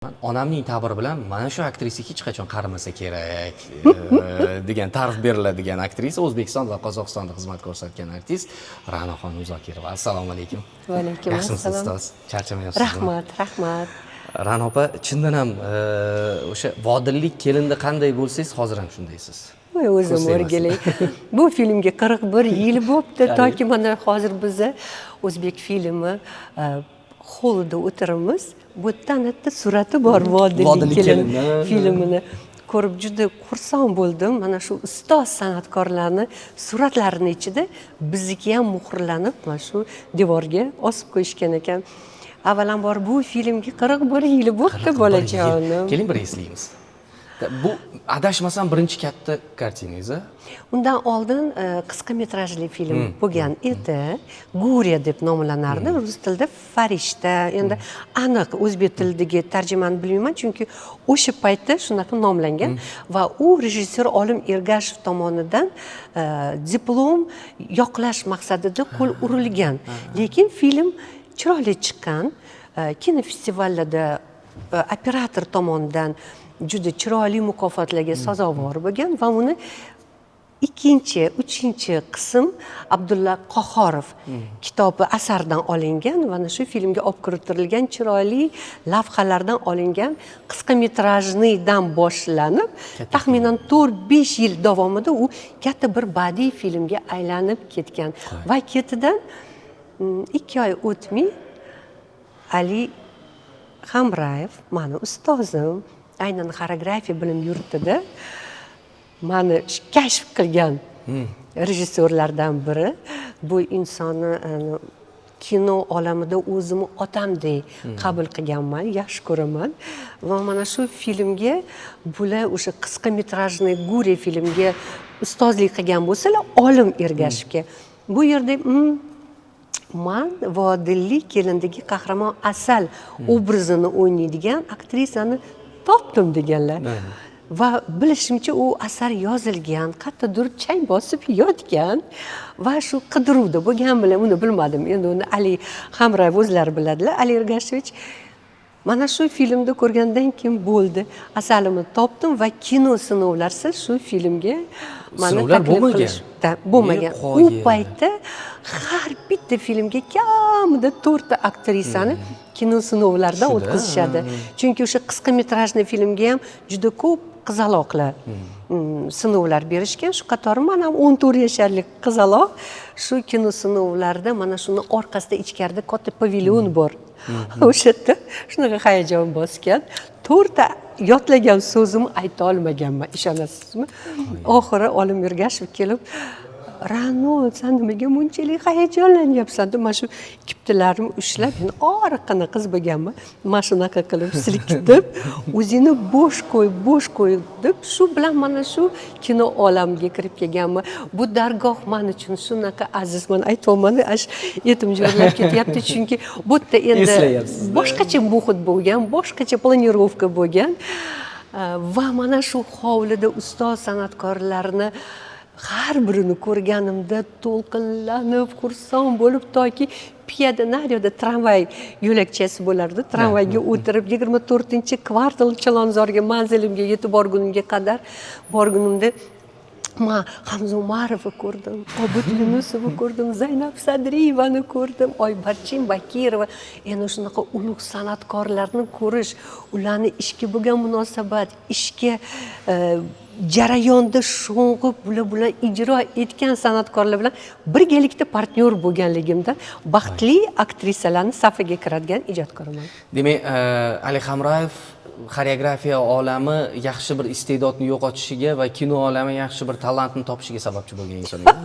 Onamning ta'biri bilan mana shu aktrisa hech qachon qarimasa kerak degan ta'rif beriladigan aktrisa, O'zbekiston va Qozog'istonda xizmat ko'rsatgan artist Ra'noxonim Zokirova. Assalomu alaykum. Va alaykum Yaxshimisiz, assalom. ustoz? Charchamayapsizmi? Rahmat, rahmat. Ra'no opa, chindan ham o'sha "Vodillik kelinda" qanday bo'lsangiz, hozir ham shundaysiz. Voy, o'zim Ko'z tegmasin. o'rgilay. Bu filmga 41 yil bo'libdi, toki mana hozir biza "O'zbek filmi" hollida o'tiribmiz. Bu yerdan bitta surati bor "Vodillik "Vodillik kelin" kelin, filmini ko'rib juda xursand bo'ldim. Mana shu ustoz san'atkorlarni suratlarini ichida bizniki ham muhrlanib, mana shu devorga osib qo'yishgan ekan. Avvalambor, bu filmga 41 yil bo'libdi, 41 yil. bolajonim. Keling, bir eslaymiz. Bu, adashmasam, birinchi katta kartinangiz, a? Undan oldin qisqa metrajli film bo'lgan edi. "Guriya" deb nomlanardi. Rus tilida "Farishta". Endi aniq o'zbek tilidagi tarjimani bilmayman, chunki o'sha paytda shunaqa nomlangan va u rejissyor Olim Ergashev tomonidan diplom yoqlash maqsadida qo'l urilgan. Lekin film chiroyli chiqqan. Kinofestivallarda operator tomonidan juda chiroyli mukofotlarga sazovor bo'lgan va uni ikkinchi, uchinchi qism Abdulla Qahhorov kitobi asaridan olingan va ana shu filmga olib kiritilgan chiroyli lavhalardan olingan qisqa метражный dan boshlanib, taxminan 4-5 yil davomida u katta bir badiiy filmga aylanib ketgan va ketidan 2 oy o'tmay Ali Hamrayev, mani ustozim, aynan xoreografiya bilim yurtida mani kashf qilgan rejissyorlardan biri, bu insonni kino olamida o'zimni otamdek qabul qilganman, yaxshi ko'raman va mana shu filmga bular o'sha qisqa метражный "Guriya" filmga ustozlik qilgan bo'lsalar Olim Ergashevga, bu yerda man "Vodillik kelindagi" qahramon Asal obrazini o'ynaydigan aktrisani topdim deganlar. Va bilishimcha, u asar yozilgan, qayerdadir chang bosib yotgan va shu qidiruvda bo'lgan bilan, uni bilmadim endi, uni Ali Hamrayev o'zlari biladilar, Ali Ergashevich. Mana shu filmda ko'rgandan keyin bo'ldi, Asalimni topdim va kino sinovlarsiz shu filmga mani Sinovlar taklif bo'lmagan? Da, bo'lmagan. E, U qoyil. paytda har bitta filmga kamida to'rtta aktrisani kino sinovlaridan Shuda? o'tkazishadi, chunki o'sha qisqa метражный filmga ham juda ko'p qizaloqlar sinovlar berishgan. Shu qatori man ham, 14 yasharlik qizaloq, shu kino sinovlarida mana shuni orqasida, ichkarida katta pavilyon bor, o'sha yerda shunaqa hayajon bosgan, to'rtta yodlagan so'zimni ayta olmaganman, ishonasizmi? Oxiri Olim Ergashev kelib, "Ra'no, san nimaga bunchalik hayajonlanyapsan?" deb, mana shu kipriklarımni ushlab, endi oriqqina qiz bo'lganman, mana shunaqa qilib silkitib, "O'zingni bo'sh qo'y, bo'sh qo'y", deb shu bilan mana shu kino olamiga kirib kelganman. Bu dargoh man uchun shunaqa aziz, man aytyapman, ash etim jimirlab ketyapti, chunki bu yerda endi Eslayapsiz. boshqacha muhit bo'lgan, boshqacha планировка bo'lgan va mana shu hovlida ustoz san'atkorlarni har birini ko'rganimda to'lqinlanib, xursand bo'lib, toki piyoda naryoqda tramvay yo'lakchasi bo'lardi, tramvayga o'tirib 24-kvartal Chilonzorga, manzilimga yetib borgunimga qadar borgunimda man Hamza Umarovni ko'rdim, Obid Yunusovni ko'rdim, Zaynab Sadriyevani ko'rdim, Oybarchin Bakirova. Endi shunaqa ulug' san'atkorlarni ko'rish, ularni ishga bo'lgan munosabat, ishga jarayonda sho'ng'ib, bular bilan ijro etgan san'atkorlar bilan birgalikda partnyor bo'lganligimdan baxtli aktrisalarni safiga kiradigan ijodkorman. Demak, Ali Hamrayev xoreografiya olami yaxshi bir iste'dodni yo'qotishiga va kino olami yaxshi bir talantni topishiga sababchi bo'lgan inson ekan.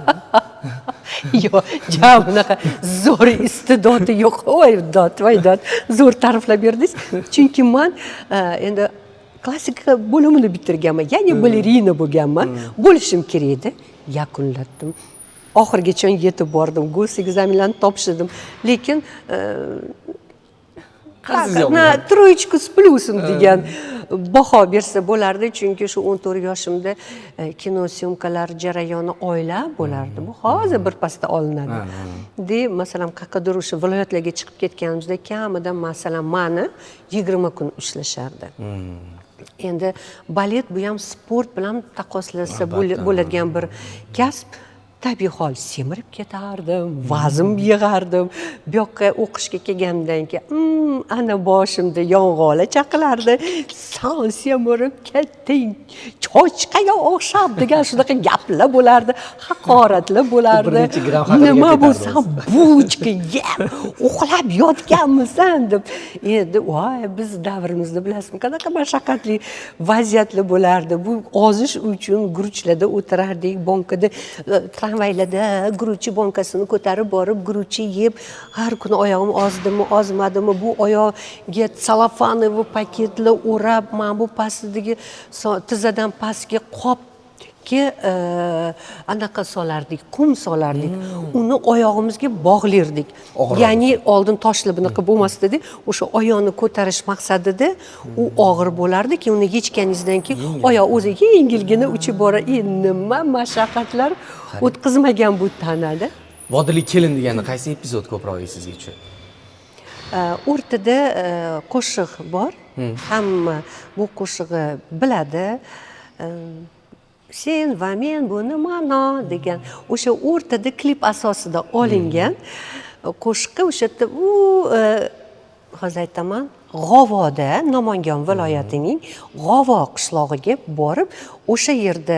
Yo'q, ja bunaqa zo'r iste'dodi yo'q. Voy dod, voy dod, zo'r ta'riflab berdingiz, chunki man endi klassika bo'limini bitirganman, ya'ni balerina bo'lganman, bo'lishim kerak edi. Yakunlatdim, oxirigacha yetib bordim, госэкзамен larni topshirdim, lekin Qarzingiz yo'q. На троечку с плюсом degan. baho bersa bo'lardi, chunki shu 14 yoshimda kino съёмка lar jarayoni oylab bo'lardi. Bu hozir birpasda olinadi. De, masalan, qayerqadir o'sha viloyatlarga chiqib ketganimizda kamida, masalan, mani 20 kun ushlashardi. Endi balet bu ham sport bilan taqqoslasa bo'ladigan bir kasb. Tabiiy hol semirib ketardim, vazn yig'ardim. Bu yoqqa o'qishga kelganimdan keyin ana boshimda yong'oqlar chaqilardi, "San semirib ketding, cho'chqaga o'xshab" degan shunaqa gaplar bo'lardi, haqoratlar bo'lardi. Bir necha gramm haqida "Nima gap bu, ketardi. san булочка yeb uxlab yotganmisan" deb. Endi voy, biz davrimizda bilasizmi, qanaqa mashaqqatli vaziyatlar bo'lardi. Bu ozish uchun guruchlarda o'tirardik, bonkada, tramvaylarda guruchchi bonkasini ko'tarib borib, guruchchi yeb, har kuni oyog'im ozdimi, ozmadimi, bu oyog'iga целлофановый paketlar o'rab, mana bu pastidagi tizzadan pastga qopga anaqa solardik, qum solardik, uni oyog'imizga bog'lardik. Og'ir. Ya'ni oldin toshlar bunaqa bo'lmasdida, o'sha oyoqni ko'tarish maqsadida u og'ir bo'lardi. Keyin uni yechganingizdan keyin oyoq o'zi yengilgina uchib borar. E, nima mashaqqatlar o'tkazmagan bu tanada. Vodillik kelin degani qaysi epizod ko'proq esingizga tushadi? O'rtada qo'shiq bor, hamma bu qo'shig'i biladi. "Sen va men, bu nima ma'no" degan o'sha o'rtada klip asosida olingan qo'shiqqa o'sha yerda u hozir aytaman, G'ovoda, Namangan viloyatining G'ovo qishlog'iga borib, o'sha yerda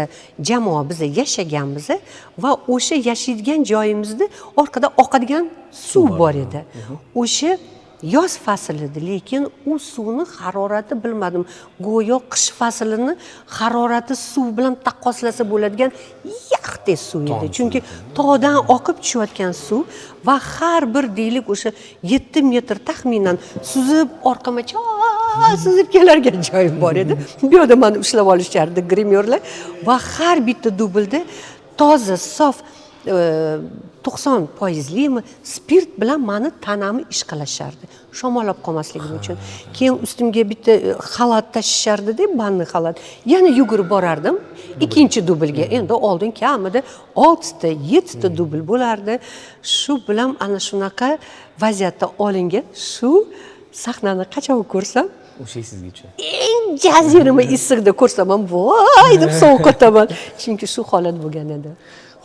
jamoa biza yashaganmiz va o'sha yashaydigan joyimizda orqada oqadigan suv bor edi. O'sha yoz fasli edi, lekin u suvni harorati, bilmadim, go'yo qish faslini harorati suv bilan taqqoslasa bo'ladigan yaxdek suv edi. Tog' Chunki tog'dan oqib tushayotgan suv va har bir, deylik, o'sha 7 metr taxminan suzib, orqamacha suzib kelargan joyim bor edi. Bu yoqda mani ushlab olishardi grimyorlar va har bitta dublda toza, sof 90 foizlimi spirt bilan mani tanamni ishqalashardi, shamollab qolmasligim uchun. Keyin ustimga bitta xalat tashishardida, банный xalat. Yana yugurib borardim ikkinchi dublga. Endi oldin kamida oltita, yettita dubl bo'lardi. Shu bilan ana shunaqa vaziyatda olingan shu sahnani qachon ko'rsam, O'sha esingizga tushadi. eng jazirama issiqda ko'rsam ham voy deb sovuq o'taman, chunki shu holat bo'lgan edi.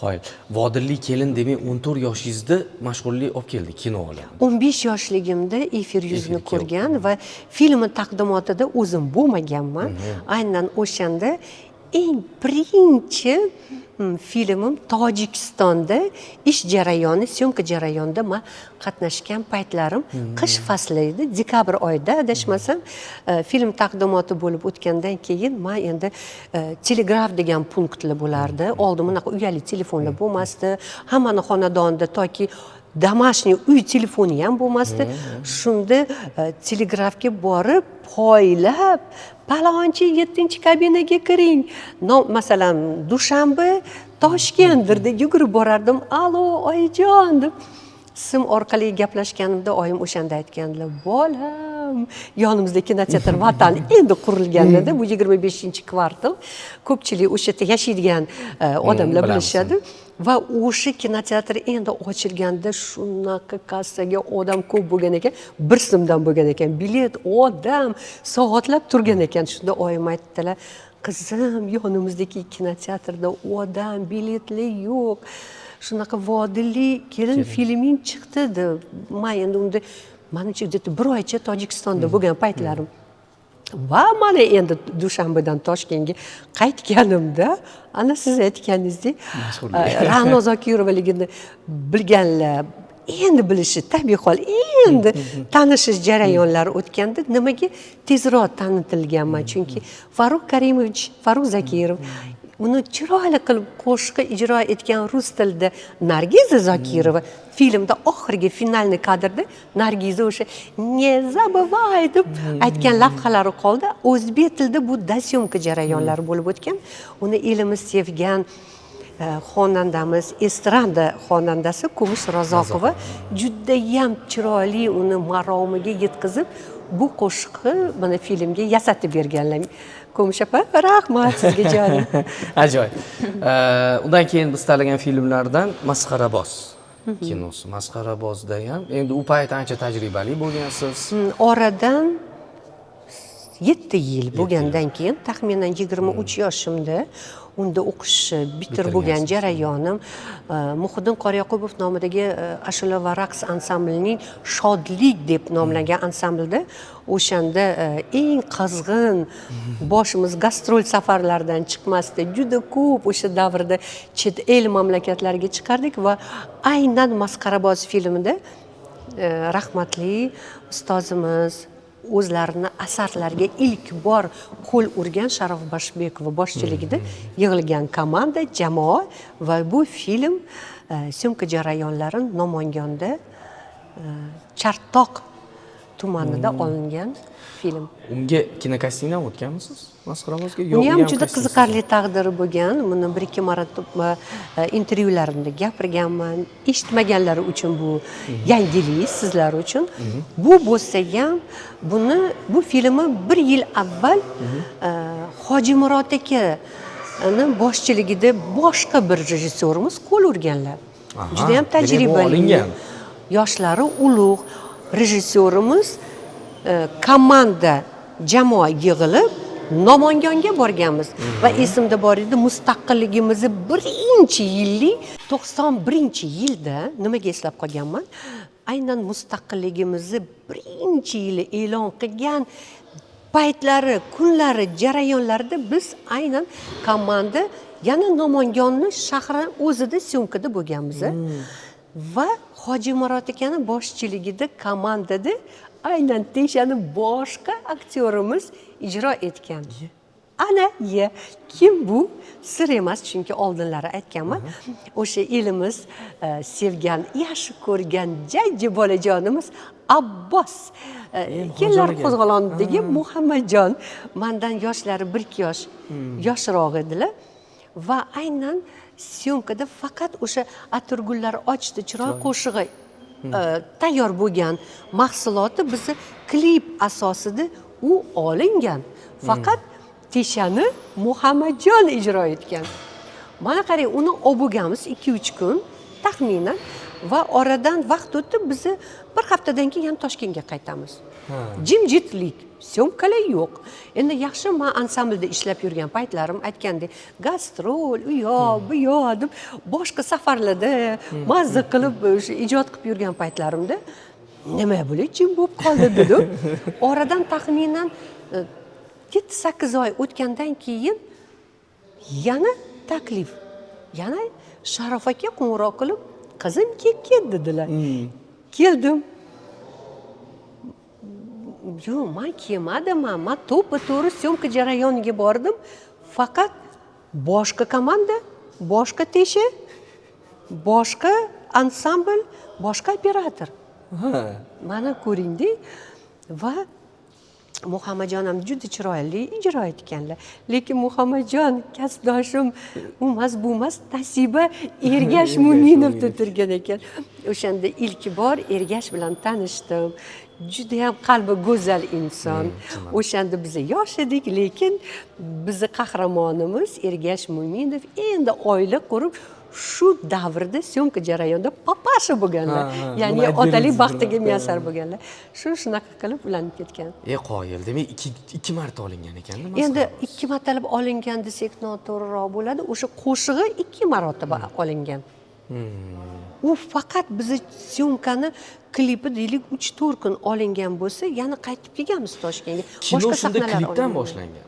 Qoyil. Vodillik kelin, demak, 14 yoshingizda mashhurlik olib keldi kino olamida. 15 yoshligimda efir yuzini Efir. ko'rgan va filmni taqdimotida o'zim bo'lmaganman. Aynan o'shanda eng birinchi filmim Tojikistonda ish jarayoni, съёмка jarayonida man qatnashgan paytlarim, qish fasli edi, dekabr oyida adashmasam, film taqdimoti bo'lib o'tgandan keyin man endi telegraf degan punktlar bo'lardi. Oldin bunaqa uyali telefonlar bo'lmasdi hammani xonadonida, toki домашний uy telefoni ham bo'lmasdi. Shunda telegrafga borib poylab, "Palonchi, yettinchi kabinaga kiring, no, masalan, Dushanbe, Toshkentdir" deb yugurib borardim. "Alo, oyijon" deb sim orqali gaplashganimda oyim o'shanda aytgandilar: "Bolam, yonimizda kinoteatr Vatan endi qurilgan edi, bu 25-kvartal, ko'pchilik o'sha yerda yashaydigan odamlar Bilamiz. bilishadi. Va o'sha kinoteatr endi ochilganda shunaqa kassaga odam ko'p bo'lgan ekan, bir simdan bo'lgan ekan bilet, odam soatlab turgan ekan. Shunda oyim aytdilar: "Qizim, yonimizdagi kinoteatrda odam, biletlar yo'q, shunaqa Vodillik kelin filming chiqdi" deb. Man endi unda, manimcha, где то bir oycha Tojikistonda bo'lgan paytlarim va mana endi Dushanbadan Toshkentga qaytganimda, ana siz aytganingizdek, Ra'no Zokirovaligini bilganlar endi bilishi tabiiy hol, endi tanishish jarayonlari o'tganda nimaga tezroq tanitilganman, chunki Farruh Karimovich, Farruh Zakirov uni chiroyli qilib qo'shiqni ijro etgan rus tilida Nargiza Zokirova filmda oxirgi финальный kadrda Nargiza o'sha "не забывай" deb aytgan lavhalari qoldi. O'zbek tilida bu досъёмка jarayonlari bo'lib o'tgan. Uni elimiz sevgan xonandamiz, estrada xonandasi Kumush Rozoqova judayam chiroyli uni maromiga yetkazib. Bu qo'shiqni mana filmga yasatib berganlar. Kumush opa, rahmat sizga, jonim. Ajoyib. Undan keyin biz tanlagan filmlardan "Masxaraboz" kinosi. "Masxarabozda" ham endi u payt ancha tajribali bo'lgansiz. Oradan 7 yil bo'lgandan keyin, taxminan 23 yoshimda, unda o'qishni bitirib bo'lgan jarayonim, Muhiddin Qorayoqubov nomidagi ashula va raqs ansamblining "Shodlik" deb nomlangan ansamblda o'shanda eng qizg'in boshimiz gastrol safarlaridan chiqmasdi. Juda ko'p o'sha davrda chet el mamlakatlariga chiqardik va aynan "Masxaraboz" filmida rahmatli ustozimiz, o'zlarini asarlariga ilk bor qo'l urgan Sharof Boshbekova boshchiligida yig'ilgan komanda, jamoa va bu film съёмка jarayonlari Namangandan, Chartoq tumanida olingan film. Unga kinokastingdan o'tganmisiz, "Masxarabozga"? Uni ham u juda kastingsiz? Qiziqarli taqdiri bo'lgan. Buni bir ikki marotaba intervyularimda gapirganman. Eshitmaganlari uchun bu yangilik sizlar uchun bu bo'lsa ham, buni, bu filmni bir yil avval Hojimurod akani boshchiligida boshqa bir rejissyorimiz qo'l urganlar. Judayam Demak, bu tajribali, olingan. yoshlari ulug' rejissyorimiz, komanda, jamoa yig'ilib Namanganga borganmiz va esimda bor edi, mustaqilligimizni birinchi yillik, 91-yilda. Nimaga eslab qolganman? Aynan mustaqilligimizni birinchi yili e'lon qilgan paytlari, kunlari, jarayonlarida biz aynan komanda yana Namangonni shahri o'zida съёмка da bo'lganmiz va Hojimurod akani boshchiligida komandada aynan Teshani boshqa aktyorimiz ijro etgan. Ana ye, kim bu sir emas, chunki oldinlari aytganman. O'sha elimiz sevgan, yaxshi ko'rgan jajji bolajonimiz Abbos, "Kelinlar aka. qo'zg'olonidagi Muhammadjon mandan yoshlari 1-2 yosh yoshroq edilar va aynan съёмка da faqat o'sha "Atirgullar ochdi chiroy" qo'shig'i tayyor bo'lgan mahsuloti bizni klip asosida u olingan, faqat Teshani Muhammadjon ijro etgan. Mana qarang, uni olib bo'lganmiz 2-3 kun taxminan va oradan vaqt o'tib, bizni bir haftadan keyin yana Toshkentga qaytamiz. Jimjitlik, съёмка lar yo'q. Endi yaxshi, man ansamblda ishlab yurgan paytlarim, aytgandek, gastrol, u yoq bu yoq deb boshqa safarlarda mazza qilib o'sha ijod qilib yurgan paytlarimda, nima bular, jim bo'lib qoldi dedim. Oradan taxminan 7-8 oy o'tgandan keyin yana taklif, yana Sharof aka qo'ng'iroq qilib, "Qizim, kelib ket", dedilar. Keldim. Yo'q, man kelmadim, man to'ppa to'g'ri съёмка jarayoniga bordim, faqat boshqa komanda, boshqa Tesha, boshqa ansambl, boshqa operator. Mana ko'ringda, va Muhammadjon ham juda chiroyli ijro etganlar, lekin Muhammadjon kasbdoshim u emas, bu emas, Nasiba Ergash Mo'minovda turgan ekan. O'shanda ilk bor Ergash bilan tanishdim. Judayam qalbi go'zal inson. O'shanda biz yosh edik, lekin bizni qahramonimiz Ergash Mo'minov endi oila qurib, shu davrda съёмка jarayonida папаша bo'lganlar. Ha, ha, Ya'ni buni aytib otalik berdingiz baxtiga bir marta. muyassar bo'lganlar. Shu shunaqa qilib ulanib ketgan. E, qoyil. Demak, ikki marta olingan ekanda. Endi ikki martalab olingan desak, noto'g'riroq bo'ladi. O'sha qo'shig'i ikki marotaba olingan. U faqat bizni съёмка ni klipi, deylik, 3-4 kun olingan bo'lsa, yana qaytib kelganmiz Toshkentga. Kino shunda sahnalar klipdan olingan. Boshlangan.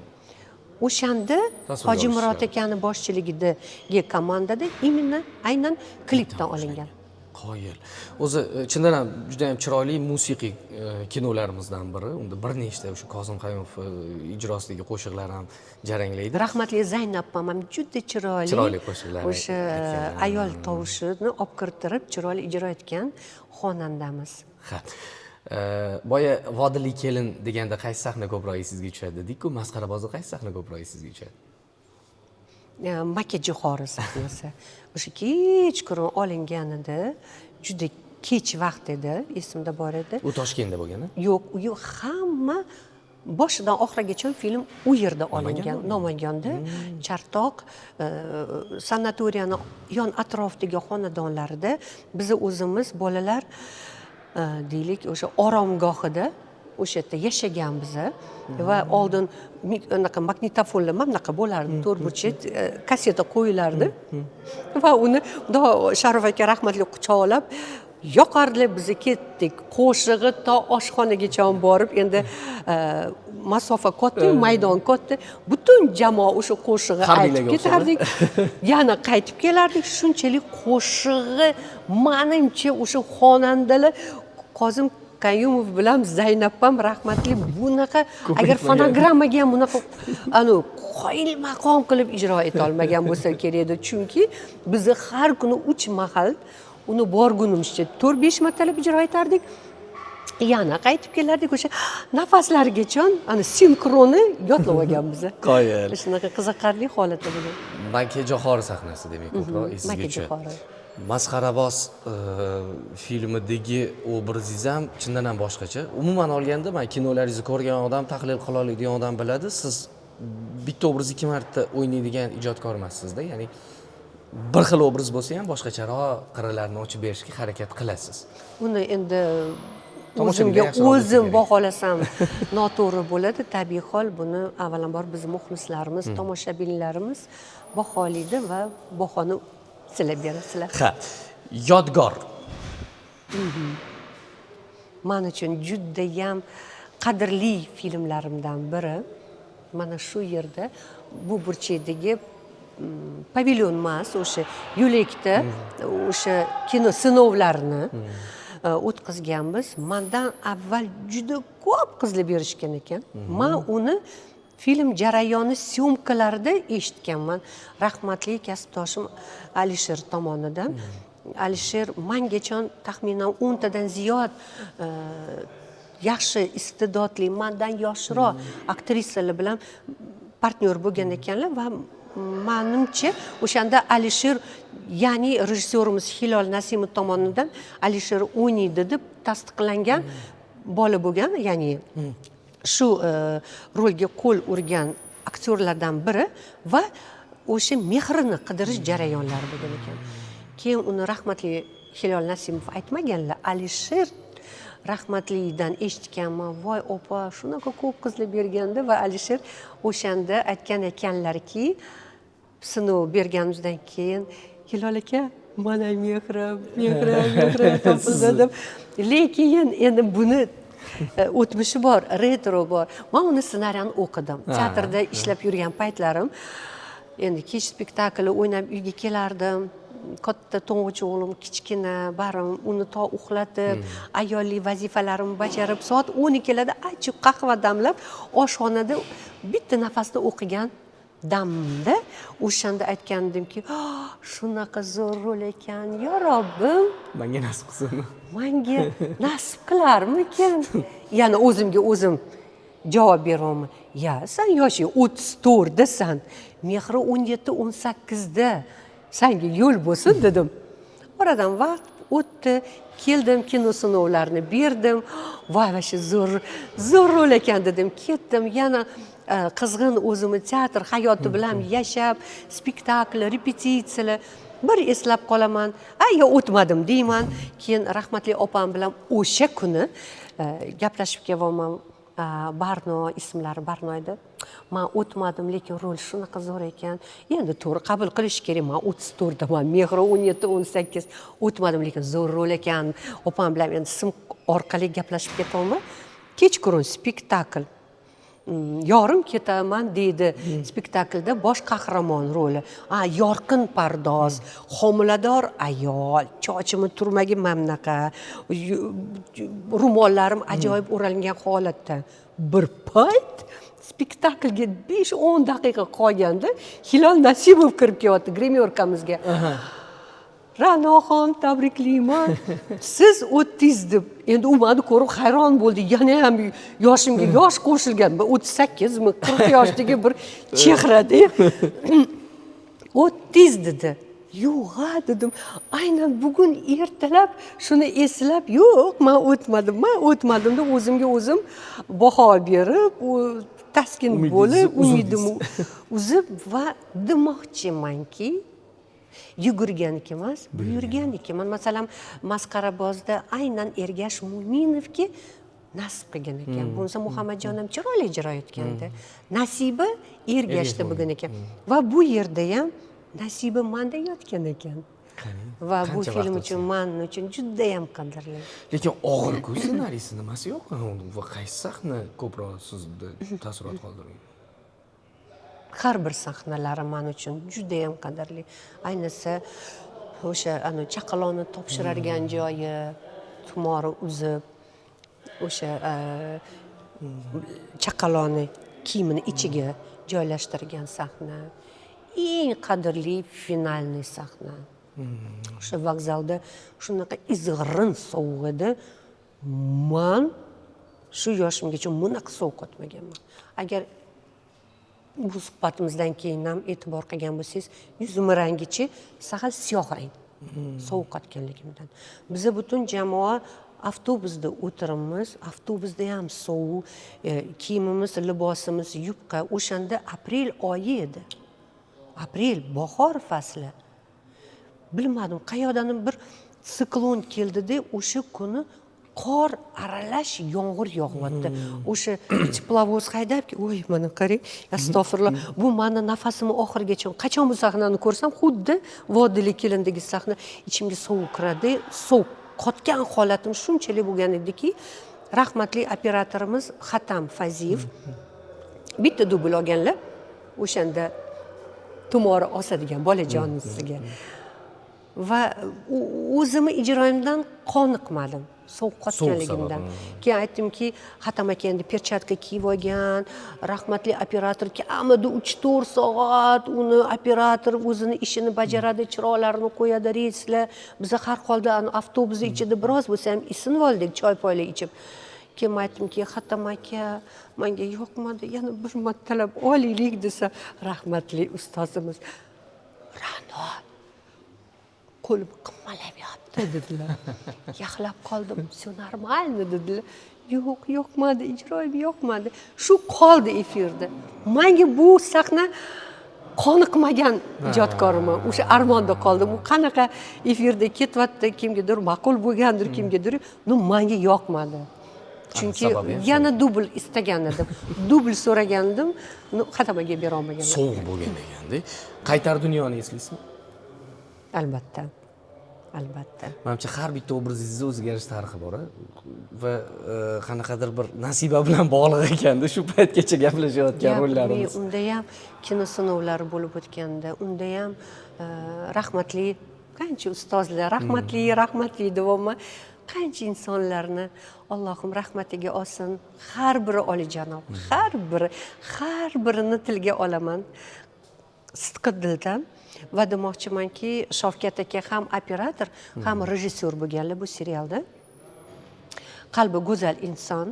O'shanda Tasvirga Hoji Murod olishlar. akani boshchiligidagi komandada именно aynan klipdan olingan. Qoyil. O'zi chindan ham juda ham chiroyli musiqiy kinolarimizdan biri. Unda bir nechta o'sha Kozim Qayumov ijrosidagi qo'shiqlar ham jaranglaydi. Rahmatli Zaynab opam juda chiroyli Chiroyli qo'shiqlar o'sha aytgan. Ayol tovushini olib kirtirib, chiroyli ijro etgan xonandamiz. Ha. Boya "Vodillik kelin" deganda qaysi sahna ko'proq esingizga tushadi dedik-ku, "Masxarabozda" qaysi sahna ko'proq esingizga tushadi? Makka jo'xori sahnasi. O'sha kechqurun olinganida juda Kech vaqt edi, esimda bor edi. U Toshkentda bo'lgan a? Yo'q, u hamma boshidan oxirigacha film u yerda olingan, Namanganda, Chartoq sanatoriyani yon atrofidagi xonadonlarida biza o'zimiz bolalar deylik, o'sha oromgohida, o'sha yerda yashaganmiz. Va oldin anaqa magnitofonlar mana bunaqa bo'lardi, to'rtburchak, kasseta qo'yilardi va uni mundoq Sharof aka rahmatli quchoqlab yoqardilar. Biz ketdik qo'shig'i to oshxonagacha borib, endi masofa katta, maydon katta, butun jamoa o'sha qo'shig'i aytib Harbiylarga o'xshab, ketardik, yana qaytib kelardik. Shunchalik qo'shig'i, manimcha, o'sha xonandalar Qozim Qayumov bilan Zaynab ham rahmatli bunaqa agar aytmagan. Fonogrammaga ham bunaqa anavi qoyil maqom qilib ijro etolmagan bo'lsa kerak edi, chunki bizni har kuni uch mahal uni borgunimizcha 4-5 martalab ijro etardik, yana qaytib kelardik. O'sha nafaslarigacha ana sinxroni yodlab olganmiz. Qoyil. Shunaqa qiziqarli holatda bo'lgan. Makkajohori sahnasi, demak, ko'proq esingizga Makka tushadi. Johori. Masxaraboz filmidagi obrazingiz ham chindan ham boshqacha. Umuman olganda, man kinolaringizni ko'rgan odam, tahlil qila oladigan odam biladi, siz bitta obrazni ikki marta o'ynaydigan ijodkor emassizda, ya'ni bir xil obraz bo'lsa ham, boshqacharoq qirralarini ochib berishga harakat qilasiz. Uni endi Tomoshabinga o'zimga yaxshiroq bo'lsa o'zim kerak. Baholasam noto'g'ri bo'ladi. Tabiiy hol, buni avvalambor bizni muxlislarimiz, tomoshabinlarimiz baholaydi va bahoni sizlar berasizlar. Ha, Yodgor. Man uchun judayam qadrli filmlarimdan biri. Mana shu yerda, bu burchakdagi pavilyon emas, o'sha yo'lakda o'sha kino sinovlarini o'tkazganmiz. Mandan avval juda ko'p qizlar berishgan ekan. Man uni film jarayoni съёмка larida eshitganman rahmatli kasbdoshim Alisher tomonidan. Alisher mangachon taxminan 10 tadan ziyod yaxshi iste'dodli, mandan yoshroq aktrisalar bilan partnyor bo'lgan ekanlar. Va manimcha, o'shanda Alisher, ya'ni rejissyorimiz Hilol Nasimov tomonidan Alisher o'ynaydi deb tasdiqlangan bola bo'lgan, ya'ni shu rolga qo'l urgan aktyorlardan biri va o'sha mehrini qidirish jarayonlari bo'lgan ekan. Keyin uni rahmatli Hilol Nasimov aytmaganlar, Alisher rahmatlidan eshitganman: "Voy opa, shunaqa ko'p qizlar berganda." Va Alisher o'shanda aytgan ekanlarki, sinov berganimizdan keyin: "Hilol aka, mana Mehra, Mehra, Mehra topildi", deb. Lekin endi buni o'tmishi bor, retro bor. Man uni ssenariyani o'qidim teatrda ishlab yurgan paytlarim. Endi kech spektakl o'ynab uyga kelardim, katta to'ng'ich o'g'lim kichkina, barim uni to uxlatib, ayollik vazifalarimni bajarib, soat 12larda achchiq qahva damlab, oshxonada bitta nafasda o'qigan damda o'shanda aytgandimki: "Ah, shunaqa zo'r rol ekan, yo Robbim, Manga nasib qilsin. Manga nasib qilarmikan?" Yana o'zimga o'zim javob beryapman: "Ya, san yoshing 34dasan, Mehri 17-18da, sanga yo'l bo'lsin", dedim. Oradan vaqt o'tdi, keldim, kino sinovlarini berdim. "Voy, вообще zo'r, zo'r rol ekan", dedim. Ketdim, yana qizg'in o'zimni teatr hayoti bilan yashab, spektakl, repetitsiyalar. Bir eslab qolaman, a yo o'tmadim deyman. Keyin rahmatli opam bilan o'sha kuni gaplashib kelyapman. Barno, ismlari Barno edi. "Man o'tmadim, lekin rol shunaqa zo'r ekan, endi to'g'ri qabul qilish kerak, man 34daman, Mehri 17-18, o'tmadim, lekin zo'r rol ekan." Opam bilan endi sim orqali gaplashib ketyapman. Kechqurun spektakl, yorim ketaman deydi. Spektaklda bosh qahramon roli, a yorqin pardoz, homilador ayol, sochimni turmagi mana bunaqa, ro'mollarim ajoyib o'ralgan holatda. Bir payt spektaklga 5-10 daqiqa qolganda Hilol Nasimov kirib kelyapti гримёрка mizga. "Ra'noxon, tabriklayman, siz o'tdingiz", deb. Endi u mani ko'rib hayron bo'ldi, yana ham yoshimga yosh qo'shilgan, bir 38mi, 40 yoshdagi bir chehrada. "O'tdingiz", dedi. Yo'q a, dedim, aynan bugun ertalab shuni eslab, yo'q, man o'tmadim, man o'tmadim deb o'zimga o'zim baho berib, u taskin Umidingizni bo'lib, uzildingiz. Umidimni uzib va demoqchimanki, yugurganiki emas, buyurganiki. Man, masalan, Masqarabozda aynan Ergash Mo'minovga nasib qilgan ekan, bo'lmasa Muhammadjon ham chiroyli ijro etgandi, nasibi Ergashda bo'lgan ekan va bu yerda ham nasibi manda yotgan ekan va bu Qancha film vaqt uchun, man uchun judayam qadrli. Lekin og'ir-ku ssenariysi, nimasi yo'q va qaysi sahna ko'proq sizda taassurot qoldirgan? Har bir sahnalari man uchun judayam qadrli, ayniqsa o'sha ana chaqaloqni topshirargan joyi, tumori uzib, o'sha chaqaloqni kiyimini ichiga joylashtirgan sahna, eng qadrli финальный sahna. O'sha vokzalda shunaqa izg'irin sovuq edi, man shu yoshimgacha bunaqa sovuq o'tmaganman. Agar bu suhbatimizdan keyin ham e'tibor qilgan bo'lsangiz, yuzimni rangichi sal siyoh rang, sovuq otganligimdan. Biza butun jamoa avtobusda o'tiribmiz, avtobusda ham sovuq, kiyimimiz, libosimiz yupqa. O'shanda aprel oyi edi, aprel, bahor fasli. Bilmadim, qayoqdan bir siklon keldida, o'sha kuni qor aralash yomg'ir yog'yapti. O'sha teplovoz haydab, voy, mana qarang, astag'firulloh, bu mani nafasimni oxirigacha, qachon bu sahnani ko'rsam, xuddi Vodiyli kelindagi sahna, ichimga sovuq kiradi. Sovuq qotgan holatim shunchalik bo'lgan ediki, rahmatli operatorimiz Xatam Faziyev bitta dubl olganlar o'shanda tumori osadigan bolajonisiga va o'zimni ijroyimdan qoniqmadim sovuq qotganligimdan. Keyin aytdimki, Xatam aka endi перчатка kiyib olgan, rahmatli operator kamida 3-4 soat uni operator o'zini ishini bajaradi, chiroqlarni qo'yadi, relslar. Biza har holda avtobusni ichida biroz bo'lsa ham isinib oldik, choy poylar ichib. Keyin aytdimki, Xatam aka, manga yoqmadi, yana bir martalab olaylik desa, rahmatli ustozimiz: "Ra'no, qo'lim qimalab yotdi", dedilar. Yaxlab qoldim. "Все нормально", dedilar. Yo'q, yoqmadi, ijroyim yoqmadi, shu qoldi efirda. Manga bu sahna qoniqmagan ijodkorman, o'sha armonda qoldim. U qanaqa efirda ketyapti, kimgadir ma'qul bo'lgandir, kimgadir, но manga yoqmadi, chunki Sababi ham yana dubl istagan edim, dubl so'ragan edim, но Xatam aka bera olmaganlar. Sovuq bo'lgan ekanda. Qaytar dunyoni eslaysizmi? Albatta, albatta. Manimcha, har bitta obrazingizni o'ziga yarasha tarixi bor a va qanaqadir bir nasiba bilan bog'liq ekanda shu paytgacha gaplashayotgan Gapirmay, rollarimiz. Unda ham kino sinovlari bo'lib o'tganda, unda ham rahmatli qancha ustozlar, rahmatli, rahmatli deyapman, qancha insonlarni Allohim rahmatiga olsin, har biri oliyjanob, har biri, har birini tilga olaman sidqi dildan. Va demoqchimanki, Shavkat aka ham operator, ham rejissyor bo'lganlar bu serialda. Qalbi go'zal inson,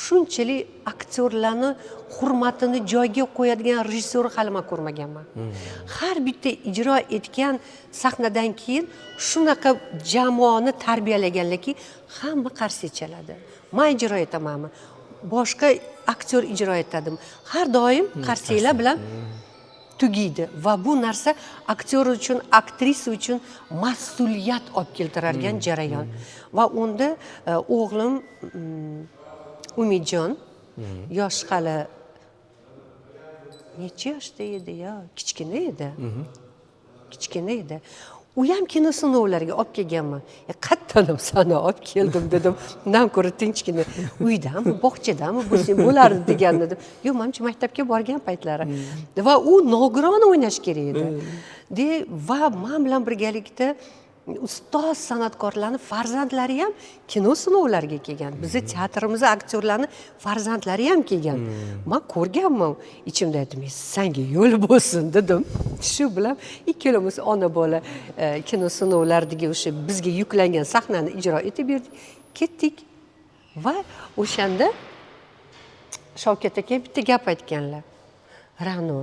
shunchalik aktyorlarni hurmatini joyiga qo'yadigan rejissyor hali man ko'rmaganman. Har bitta ijro etgan sahnadan keyin shunaqa jamoani tarbiyalaganlarki, hamma qarsak chaladi. Man ijro etamanmi, boshqa aktyor ijro etadimi, har doim qarsaklar bilan tugaydi va bu narsa aktyor uchun, aktrisa uchun mas'uliyat olib keltirargan jarayon. Va unda o'g'lim Umidjon yosh hali, necha yoshda edi, yo kichkina edi, kichkina edi. U ham kino sinovlariga olib kelganman. "E, qayerdan ham sani olib keldim", dedim, undan ko'ra tinchgina uydami, bog'chadami bo'lsang bo'lardi degan edim. Yo'q, manimcha, maktabga borgan paytlari va u nogiron o'ynash kerak edi de. Va man bilan birgalikda ustoz san'atkorlarni farzandlari ham kino sinovlariga kelgan, bizni teatrimizni aktyorlarni farzandlari ham kelgan. Man ko'rganman, ichimda aytdim: "E, sanga yo'l bo'lsin", dedim. Shu bilan ikkalamiz ona bola kino sinovlaridagi o'sha bizga yuklangan sahnani ijro etib berdik, ketdik. Va o'shanda Shavkat aka bitta gap aytganlar: "Ra'no,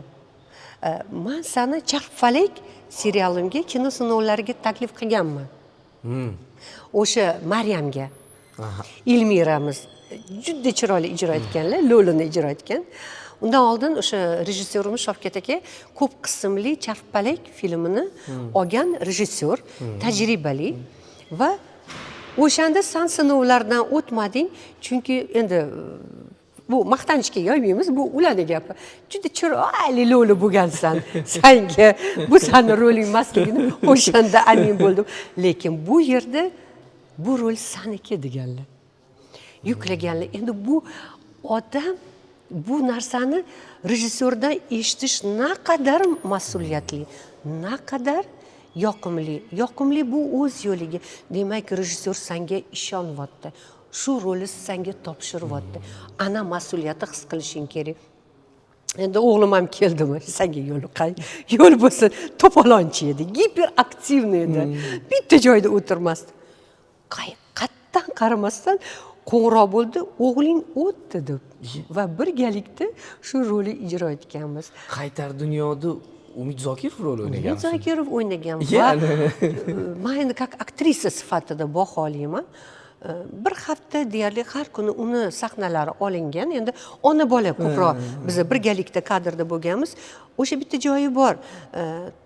Man sani "Charxpalak" serialimga kino sinovlariga taklif qilganman, o'sha Maryamga. Elmiramiz juda chiroyli ijro etganlar, Lo'lini ijro etgan. Undan oldin o'sha rejissyorimiz Shavkat aka ko'p qismli "Charxpalak" filmini olgan rejissyor, tajribali. Va o'shanda san sinovlardan o'tmading, chunki endi bu maqtanishga yoymaymiz, bu ularni gapi, juda chiroyli lo'li bo'lgansan, sanga bu sani roling emasligini o'shanda amin bo'ldim, lekin bu yerda bu rol saniki deganlar, yuklaganlar. Endi bu odam bu narsani rejissyordan eshitish naqadar mas'uliyatli, naqadar yoqimli. Yoqimli bu o'z yo'liga. Demak, rejissyor sanga ishonyapti, shu rolni sanga topshiryapti, ana mas'uliyatni his qilishing kerak. Endi o'g'lim ham keldimi, sanga yo'l qay yo'l bo'lsin, to'polonchi edi, гиперактивный edi, bitta joyda o'tirmasdi. Qayerdan qaramasdan qo'ng'iroq bo'ldi, o'g'ling o'tdi deb, va birgalikda shu rolni ijro etganmiz. "Qaytar dunyoda" Umid Zokirov rol o'ynagan. Umid Zokirov o'ynagan. Va man endi как aktrisa sifatida baholayman. Bir hafta deyarli har kuni uni sahnalari olingan. Endi ona bola ko'proq biz birgalikda kadrda bo'lganmiz. O'sha bitta joyi bor,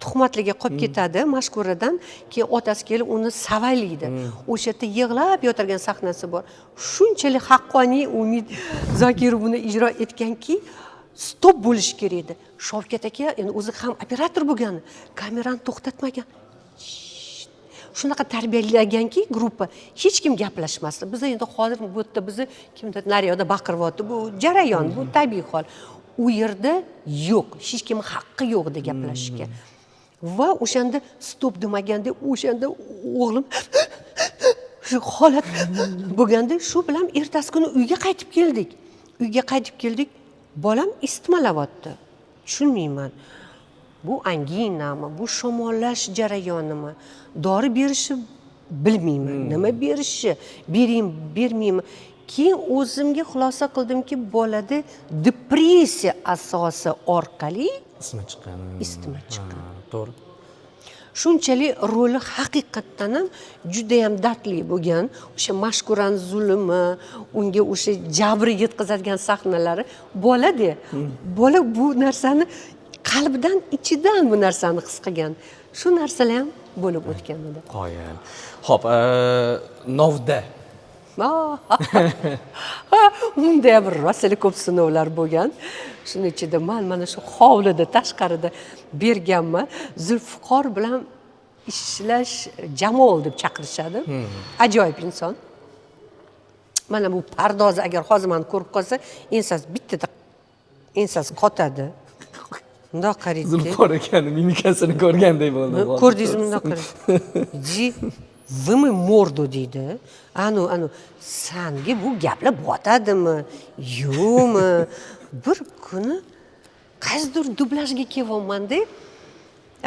tuhmatlarga qolib ketadi Mashkuradan, keyin otasi kelib uni savalaydi, o'sha yerda yig'lab yotirgan sahnasi bor. Shunchalik haqqoniy Umid Zokirov buni ijro etganki, stop bo'lishi kerak edi. Shavkat aka endi o'zi ham operator bo'lgani, kamerani to'xtatmagan, shunaqa tarbiyalaganki gruppa, hech kim gaplashmasdi. Biz endi hozir bu yerda bizni kimdir naryoqda baqiryapti, bu jarayon, bu tabiiy hol. U yerda yo'q, hech kim haqqi yo'q edi gaplashishga. Va o'shanda stop demaganda, o'shanda o'g'lim shu holat bo'lganda, shu bilan ertasi kuni uyga qaytib keldik. Uyga qaytib keldik, bolam isitmalayapti. Tushunmayman, bu anginami, bu shamollash jarayonimi, dori berishni bilmayman, nima berishi, beraymi, bermaymi. Keyin o'zimga xulosa qildimki, bolada depressiya asosi orqali isitma chiqqan. Isitma chiqqan. Ha, to'g'ri. Shunchalik roli haqiqatdan ham judayam dardli bo'lgan, o'sha Mashkurani zulmi, unga o'sha jabri yetkazadigan sahnalari. Bolada, bola bu narsani qalbidan, ichidan bu narsani his qilgan. Shu narsalar ham bo'lib o'tgan edi. Qoyil. Ho'p, "Novda". Unda ham rosalik ko'p sinovlar bo'lgan. Shuni ichida man mana shu hovlida, tashqarida berganman. Zulfiqor bilan ishlash, Jamol deb chaqirishadi, ajoyib inson. Mana bu pardozi, agar hozir mani ko'rib qolsa, ensasi bittada, ensasi qotadi, bundoq qaraydi. Zulfiqor akani mimikasini ko'rgandek bo'ldim hozir. Ko'rdingizmi? Bundoq qaraydi, "Иди вымой морду", deydi. Anu anu sanga bu gaplar botadimi, yo'qmi? Bir kuni qaysidir dublyajga kelyapmanda,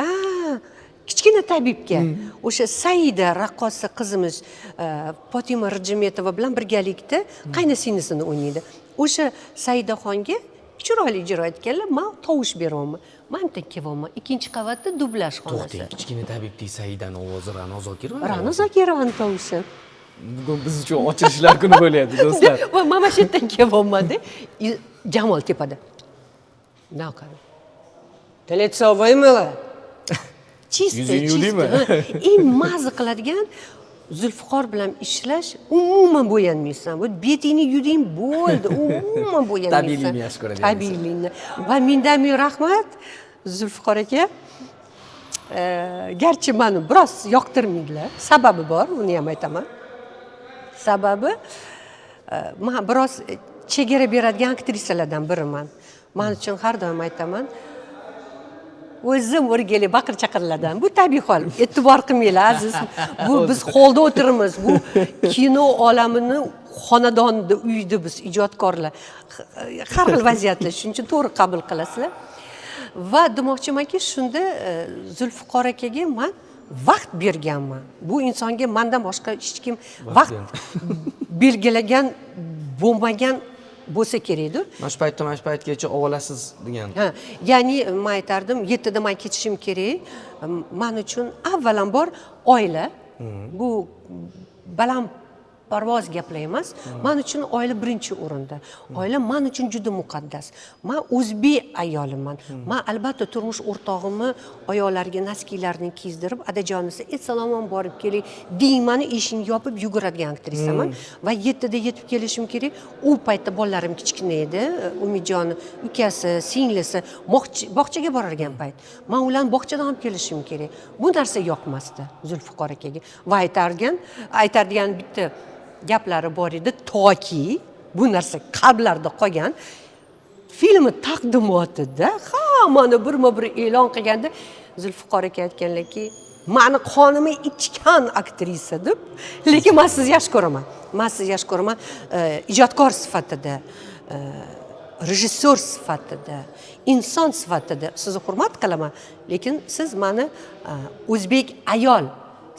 a "Kichkina tabibga", o'sha Saida raqqosa qizimiz Fotima Rijimetova bilan birgalikda qaynasinglisini o'ynaydi. O'sha Saidaxonga chiroyli ijro etganlar, man tovush beryapman. Man bitta kelyapman, ikkinchi qavatda dublyaj xonasi. To'xtang, "Kichkina tabibdek" Saidani ovozi Ra'no Zokirova. Ra'no Zokirovani tovushi. Bugun biz uchun ochilishlar kuni bo'lyapti, do'stlar. Va man mana shu yerdan kelyapmanda, и Jamol tepada bundoq qarab, "Ты лицо вымыла?" Чисто. Yuzingni yuvdingmi? Чисто. Eng maza qiladigan Zulfiqor bilan ishlash, umuman bo'yanmaysan. Bu betingni yuvding, bo'ldi, umuman bo'yanmaysan. Tabiiylikni yaxshi ko'radigan. Tabiiylikni. Va mingdan ming rahmat, Zulfiqor aka. Garchi mani biroz yoqtirmaydilar, sababi bor, uni ham aytaman. Sababi, man biroz chegara beradigan aktrisalardan biriman. Man uchun har doim aytaman, o'zim o'rgili baqir chaqirlardan. Bu tabiiy hol, e'tibor qilmanglar, aziz. Bu biz holda o'tiribmiz, bu kino olamini xonadonida, uyda biz ijodkorlar har xil vaziyatlar, shuning uchun to'g'ri qabul qilasizlar. Va demoqchimanki, shunda Zulfiqor akaga man vaqt berganman. Bu insonga mandan boshqa hech kim vaqt belgilagan bo'lmagan. Bo'lsa kerakdir. Mana shu paytdan mana shu paytgacha olasiz degan. Ha, ya'ni man aytardim, 7da man ketishim kerak. Man uchun avvalambor oila, bu baland parvoz gaplar emas, man uchun oila birinchi o'rinda. Oila man uchun juda muqaddas. Man o'zbek ayoliman. Man albatta turmush o'rtog'imni oyoqlariga naskilarni kiydirib, adajonisi esalomon borib keling deymani, eshikni yopib yuguradigan aktrisaman. Va 7da yetib kelishim kerak. U paytda bolalarim kichkina edi, Umidjon ukasi, singlisi bog'chaga borargan payt. Man ularni bog'chadan olib kelishim kerak. Bu narsa yoqmasdi Zulfiqor akaga. Va aytardigan bitta gaplari bor edi, toki bu narsa qalblarda qolgan. Filmi taqdimotida hammani birma-bir e'lon qilganda Zulfiqor aka aytganlarki, mani qonimni ichgan aktrisa deb. Lekin man sizni yaxshi ko'raman. Man sizni yaxshi ko'raman, ijodkor sifatida, rejissyor sifatida, inson sifatida sizni hurmat qilaman, lekin siz mani o'zbek ayol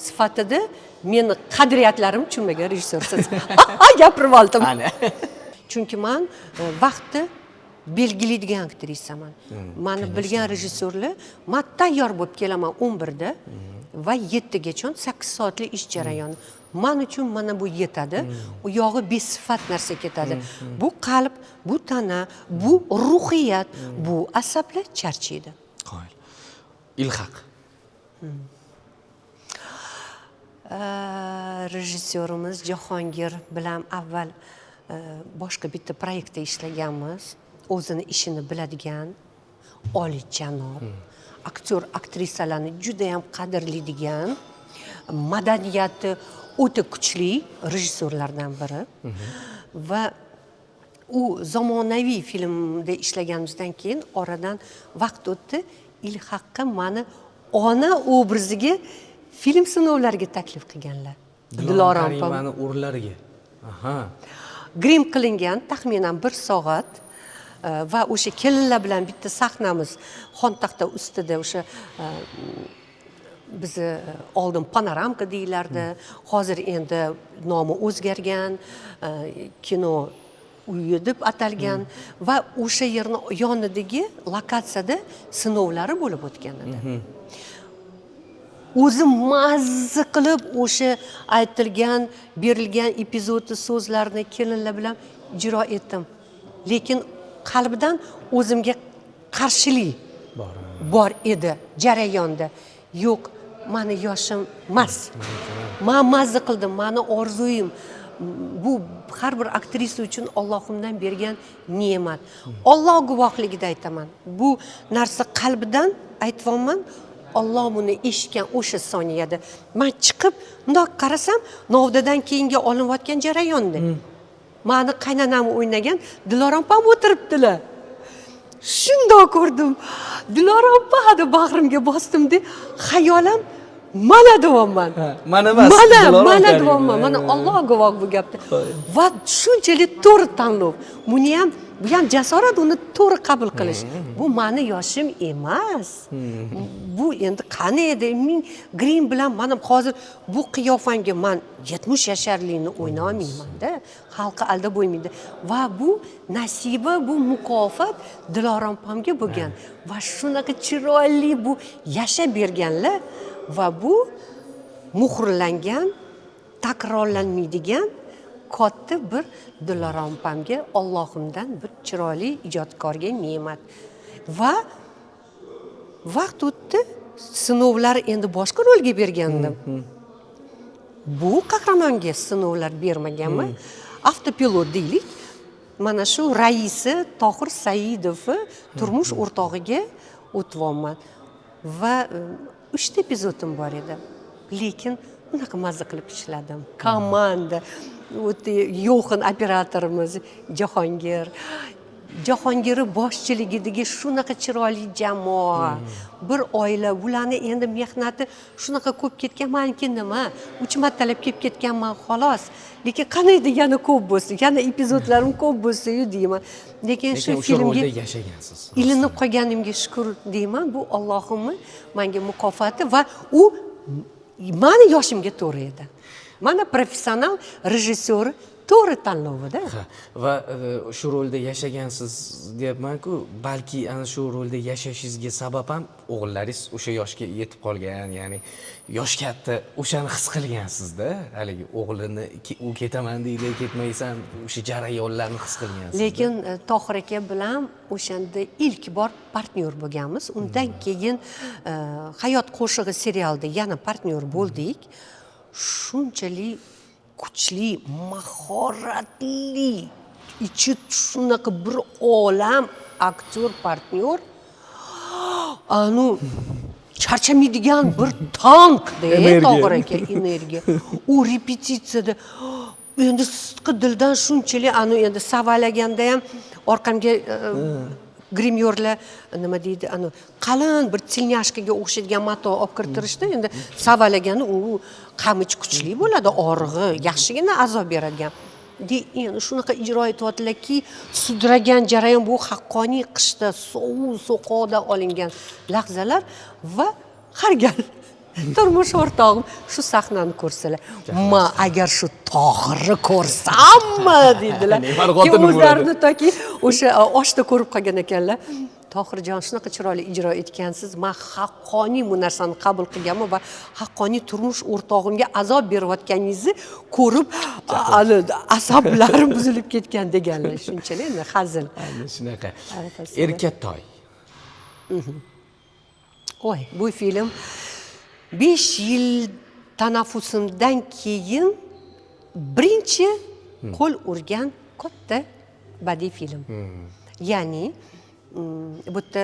sifatida meni qadriyatlarimni tushunmagan rejissyorsiz. Gapirib oldim. Ana. Chunki man vaqtni belgilaydigan aktrisaman. Mani bilgan rejissyorlar, man tayyor bo'lib kelaman 11da va 7gacha 8 soatlik ish jarayoni. Man uchun mana bu yetadi. U yog'i besifat narsa ketadi. Bu qalb, bu tana, bu ruhiyat, bu asablar charchaydi. Qoyil. Ilhaq. Rejissyorimiz Jahongir bilan avval boshqa bitta proyektda ishlaganmiz. O'zini ishini biladigan, oliyjanob, aktyor aktrisalarni juda ham qadrlaydigan, madaniyati o'ta kuchli rejissyorlardan biri. Va u zamonaviy filmda ishlaganimizdan keyin oradan vaqt o'tdi. Ilhaqqa mani ona obraziga film sinovlariga taklif qilganlar. Dilorom Karimani o'rinlariga. Aha. Grim qilingan taxminan 1 soat va o'sha kelinlar bilan bitta sahnamiz xontaxta ustida, o'sha bizni oldin panoramka deyilardi, hozir endi nomi o'zgargan, kino uyi deb atalgan va o'sha yerni yonidagi lokatsiyada sinovlari bo'lib o'tgan edi. O'zim mazza qilib o'sha aytilgan, berilgan epizodni, so'zlarni kelinlar bilan ijro etdim. Lekin qalbdan o'zimga qarshilik bor edi jarayonda. Yo'q, mani yoshim emas. Man mazza qildim, mani orzuyim. Bu har bir aktrisa uchun Allohimdan bergan ne'mat. Alloh guvohligida aytaman. Bu narsa qalbidan aytyapman. Alloh buni eshitgan o'sha soniyada. Men chiqib bundoq qarasam, novdadan keyingi olinayotgan jarayonda. Mani qaynonam o'ynagan Dilorom opam o'tiribdilar. Shundoq ko'rdim. Dilorom opa deb bag'rimga bosdim-da, xayolam mana deyapman. Mana emas. Mana, mana deyapman. Mana Alloh guvoh bu gapda. Va shunchalik to'g'ri tanlov. Buni ham, bu ham jasorat, uni to'g'ri qabul qilish. Bu mani yoshim emas. Bu endi qani edi? Men grim bilan mana hozir bu qiyofamga man 70 yasharlikni o'ynay olmayman-da. Xalqi aldab bo'lmaydi. Va bu nasiba, bu mukofot Dilorom opamga bo'lgan. Va shunaqa chiroyli bu yashab berganlar va bu muhrlangan, takrorlanmaydigan katta bir Dilorom opamga Allohimdan bir chiroyli ijodkorga ne'mat. Va vaqt o'tdi, sinovlar endi boshqa rolga bergandim. Bu qahramonga sinovlar bermaganman. Avtopilot deylik. Mana shu raisi Tohir Saidovni turmush o'rtog'iga o'tyapman. Va 3 ta epizodim bor edi. Lekin unaqa mazza qilib ishladim. Komanda, o'ta yo'g'in operatorimiz Jahongir. Jahongiri boshchiligidagi shunaqa chiroyli jamoa, bir oila, ularni endi mehnati shunaqa ko'p ketgan, maniki nima, 3 martalab kelib ketganman xolos. Lekin qaniydi yana ko'p bo'lsa, yana epizodlarim ko'p bo'lsa-yu deyman. Lekin shu filmga yashagansiz. Ilinib qolganimga shukur deyman. Bu Allohimni menga mukofoti va u mani yoshimga to'g'ri edi. Mana professional rejissyor To'g'ri tanlovida. Ha, va shu rolda yashagansiz deyapman-ku, balki ana shu rolda yashashingizga sabab ham o'g'illaringiz o'sha yoshga yetib qolgan, ya'ni yosh katta, o'shani his qilgansizda, haligi o'g'lini u ketaman deydi, ketmaysan, o'sha jarayonlarni his qilgansiz. Lekin Tohir aka bilan o'shanda ilk bor partnyor bo'lganmiz. Undan keyin Hayot qo'shig'i serialida yana partnyor bo'ldik. Shunchalik kuchli, mahoratli, ichi shunaqa bir olam aktyor partnyor, anu charchamaydigan bir tankda. Energiya. Tohir aka energiya. U repetitsiyada endi sidqi dildan shunchalik, anu endi savalaganda ham orqamga grimyorlar, nima deydi, anu qalin bir тельняшка ga o'xshaydigan mato olib kirtirishdi. Endi savalagani u qamich kuchli bo'ladi, og'rig'i yaxshigina azob beradigan. De endi shunaqa ijro etyaptilarki, sudragan jarayon, bu haqqoniy qishda sovuq so'qoqda olingan lahzalar. Va har gal turmush o'rtog'im shu sahnani ko'rsalar, "Ma, agar shu Tohirni ko'rsammi", deydilar. Ne'mar Keyin xotini bo'ladi. o'zlarini toki o'sha oshda ko'rib qolgan ekanlar. "Tohirjon, shunaqa chiroyli ijro etgansiz, man haqqoniy bu narsani qabul qilganman va haqqoniy turmush o'rtog'imga azob berayotganingizni ko'rib, asablarim buzilib ketgan", deganlar. Shunchalik endi hazil. Ana shunaqa. Arafasida. Erkatoy. Oy, bu film 5 yil tanaffusimdan keyin birinchi qo'l urgan katta badiiy film. Ya'ni bu yerda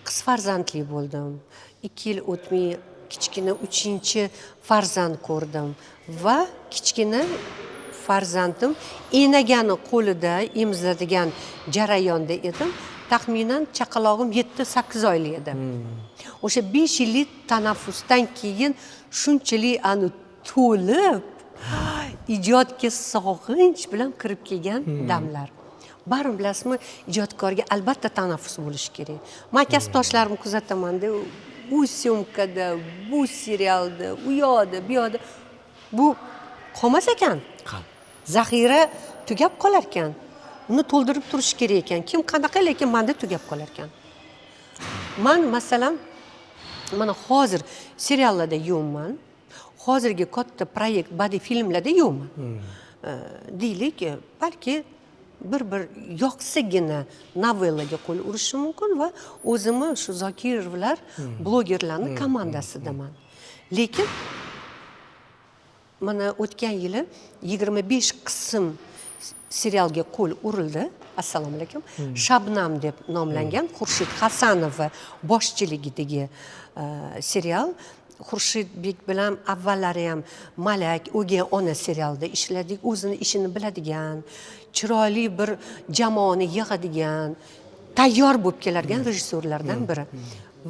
qiz farzandli bo'ldim, 2 yil o'tmay kichkina uchinchi farzand ko'rdim va kichkina farzandim enagani qo'lida emizadigan jarayonda edim. Taxminan chaqalog'im 7-8 oylik edi. O'sha 5 yillik tanaffusdan keyin shunchalik ani to'lib, ijodga sog'inch bilan kirib kelgan damlar. Baribir, bilasizmi, ijodkorga albatta tanaffus bo'lishi kerak. Man kasbdoshlarimni kuzatamanda, u съёмка da, bu serialda, u yoqda, bu yoqda, bu qolmas ekan, zaxira tugab qolar ekan, uni to'ldirib turish kerak ekan. Kim qanaqa, lekin manda tugab qolar ekan. Man, masalan, mana hozir seriallarda yo'qman, hozirgi katta proyekt, badiiy filmlarda yo'qman. Deylik, balki bir yoqsagina novellaga qo'l urishim mumkin va o'zimni shu Zokirovlar, blogerlarni komandasidaman. Lekin mana o'tgan yili 25 qism serialga qo'l urildi, assalomu alaykum, "Shabnam" deb nomlangan Xurshid Hasanova boshchiligidagi serial. Xurshidbek bilan avvallari ham "Malak", "O'gay ona" serialida ishladik. O'zini ishini biladigan, chiroyli bir jamoani yig'adigan, tayyor bo'lib keladigan rejissyorlardan biri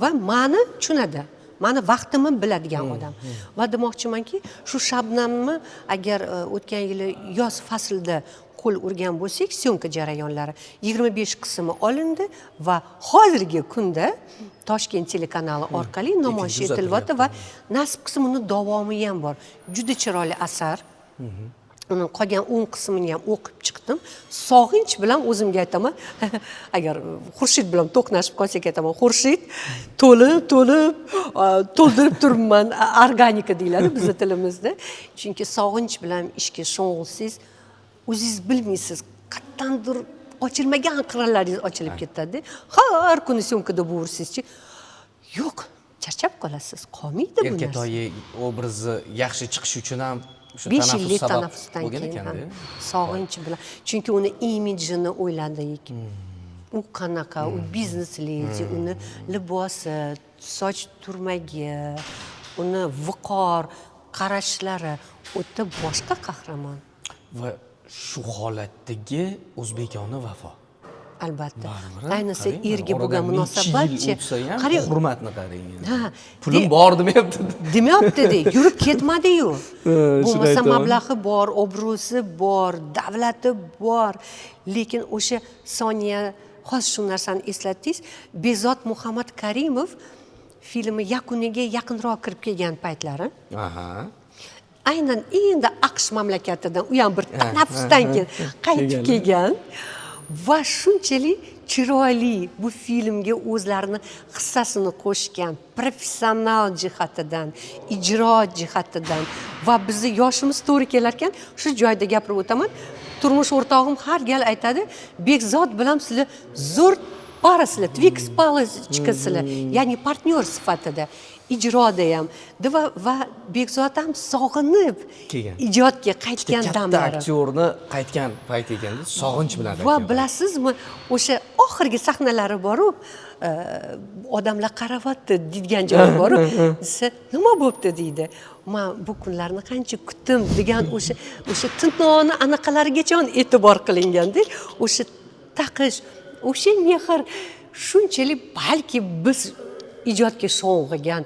va mani tushunadi, mani vaqtimni biladigan odam. Va demoqchimanki, shu "Shabnamni" agar o'tgan yili yoz faslida qo'l urgan bo'lsak, съёмка jarayonlari 25 qismi olindi va hozirgi kunda Toshkent telekanali orqali namoyish etilyapti va nasib qilsa, uni davomi ham bor. Juda chiroyli asar. Uni qolgan 10 qismini ham o'qib chiqdim. Sog'inch bilan o'zimga aytaman, agar Xurshid bilan to'qnashib qolsak, aytaman: "Xurshid, to'lib to'lib to'ldirib turibman", organika deyiladi bizni tilimizda. Chunki sog'inch bilan ishga sho'ng'ilsangiz, o'zingiz bilmaysiz, qayerdandir ochilmagan qirralaringiz ochilib ketadi. Har kuni съёмка da bo'laversangizchi, yo'q, charchab qolasiz, qolmaydi bu narsa. Erkatoyi obrazi yaxshi chiqishi uchun ham o'sha 5 tanaffus yillik sabab tanaffusdan bo'lgan keyin ekanda. Ham sog'inch bilan, chunki uni imijini o'yladik, u qanaqa, u biznes ledi, uni libosi, soch turmagi, uni viqor qarashlari o'ta boshqa qahramon. Va shu holatdagi o'zbekona vafo. Albatta. Baribir, Ayniqsa qarang, erga oradan bo'lgan necha yil munosabatchi. o'tsa ham Qarang, hurmatni qarang endi. Ha, "Pulim bor" demayapti. Demayapti-da, yurib ketmadi-yu. Shuni Bo'lmasa aytaman. mablag'i bor, obro'si bor, davlati bor, lekin o'sha soniya. Hozir shu narsani eslatdingiz. Behzod Muhammad Karimov filmi yakuniga yaqinroq kirib kelgan paytlari Aynan endi AQSh mamlakatidan, u ham bir tanaffusdan keyin qaytib kelgan va shunchalik chiroyli bu filmga o'zlarini hissasini qo'shgan, professional jihatidan, ijro jihatidan. Va bizni yoshimiz to'g'ri kelarkan. Shu joyda gapirib o'taman, turmush o'rtog'im har gal aytadi: "Bekzod bilan sizlar zo'r пара sizlar, Twix палочка sizlar", ya'ni partnyor sifatida ijroda ham va Bekzod ham sog'inib kelgan. ijodga qaytgan katta damlari. Aktyorni qaytgan payti ekanda, sog'inch bilan Va qaytgan payti. bilasizmi, o'sha oxirgi sahnalari boru, odamlar qarayapti deydigan joyi boru desa, "Nima bo'pti?" deydi. "Man bu kunlarni qancha kutdim" degan, o'sha tirnog'ini anaqalarigacha e'tibor qilinganda, o'sha taqish, o'sha mehr shunchalik. Balki biz ijodga sho'ng'igan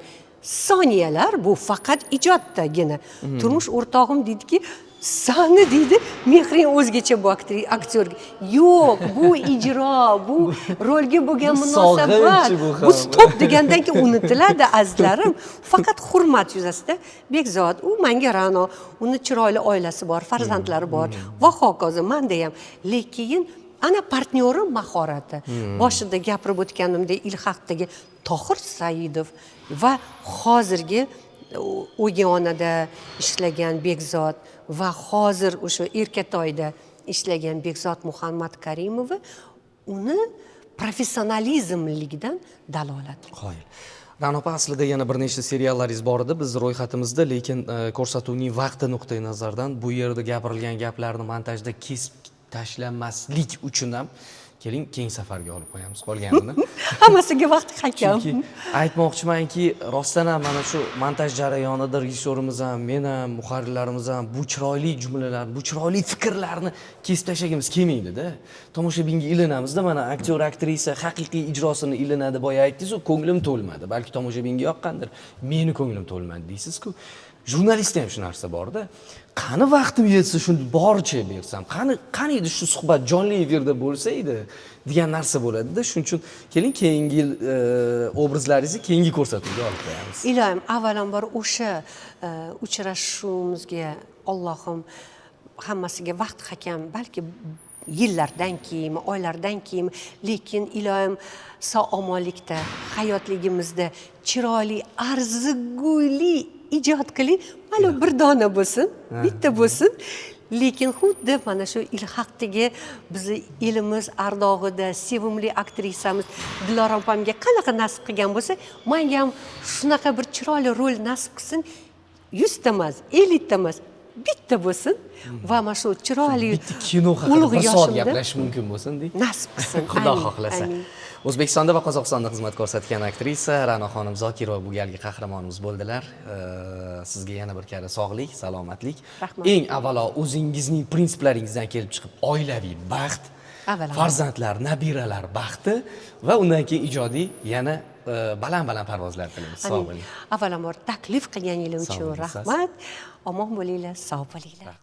soniyalar, bu faqat ijoddagina. Turmush o'rtog'im deydiki: "Sani, deydi, mehring o'zgacha bu aktyorga". Yo'q, bu ijro, bu rolga bo'lgan Bu munosabat. sog'inch bu Bu ham. stop degandan keyin unutiladi, azizlarim. Faqat hurmat yuzasida Bekzod, u manga Ra'no, uni chiroyli oilasi bor, farzandlari bor va hokazo, manda ham. Lekin ana partnyorim mahorati, boshida gapirib o'tganimdek, Ilhaqdagi Tohir Saidov va hozirgi o'gay onada ishlagan Bekzod va hozir o'sha Erkatoyda ishlagan Bekzod Muhammad Karimova, uni professionalizmligidan dalolat. Qoyil. Ra'no opa, aslida yana bir nechta seriallaringiz bor edi biz ro'yxatimizda, lekin ko'rsatuvning vaqti nuqtai nazaridan bu yerda gapirilgan gaplarni montajda kesib tashlanmaslik uchun ham keling, keyingi safarga olib qo'yamiz qolganini. Hammasiga vaqt hakam. Chunki aytmoqchimanki, rostdan ham mana shu montaj jarayonida rejissyorimiz ham, men ham, muharrirlarimiz ham bu chiroyli jumlalarni, bu chiroyli fikrlarni kesib tashlagimiz kelmaydida. Tomoshabinga ilinamizda, mana aktyor, aktrisa haqiqiy ijrosini ilinadi. Boya aytdingizu, "Ko'nglim to'lmadi, balki tomoshabinga yoqqandir, meni ko'nglim to'lmadi", deysizku. Jurnalistda ham shu narsa borda: qani vaqtim yetsa, shuni boricha bersam, qani, qani edi shu suhbat jonli efirda bo'lsa edi degan narsa bo'ladida. Shuning uchun keling, keyingi yil obrazlaringizni keyingi ko'rsatuvga olib qo'yamiz. Iloyim, avvalambor o'sha uchrashuvimizga Allohim hammasiga vaqt hakam, balki yillardan keyinmi, oylardan keyinmi, lekin iloyim sog' omonlikda hayotligimizda chiroyli, arzigulik ijod qiling. Mayli, bir dona bo'lsin, bitta bo'lsin, lekin xuddi mana shu Ilhaqdagi bizni elimiz ardog'ida sevimli aktrisamiz Dilora opamga qanaqa nasib qilgan bo'lsa, manga ham shunaqa bir chiroyli rol nasib qilsin. 100 ta emas, 50 ta emas, bitta bo'lsin va mana shu chiroyli Bitta kino haqida ulug' bir soat yoshimda gaplashish mumkin bo'lsin deng. nasib qilsin. Xudo Amin, xohlasa. amin. O'zbekistonda va Qozog'istonda xizmat ko'rsatgan aktrisa Ra'no xonim Zokirova bu galgi qahramonimiz bo'ldilar. Sizga yana bir karra sog'lik, salomatlik, Rahmat. eng avvalo o'zingizning prinsiplaringizdan kelib chiqib oilaviy baxt, Avvalambor. farzandlar, nabiralar baxti va undan keyin ijodiy yana baland baland parvozlar tilaymiz. Sog' Amin. bo'ling. Avvalambor taklif qilganingiz Sog' uchun bo'ling, rahmat. Omon bo'linglar, sog' bo'linglar.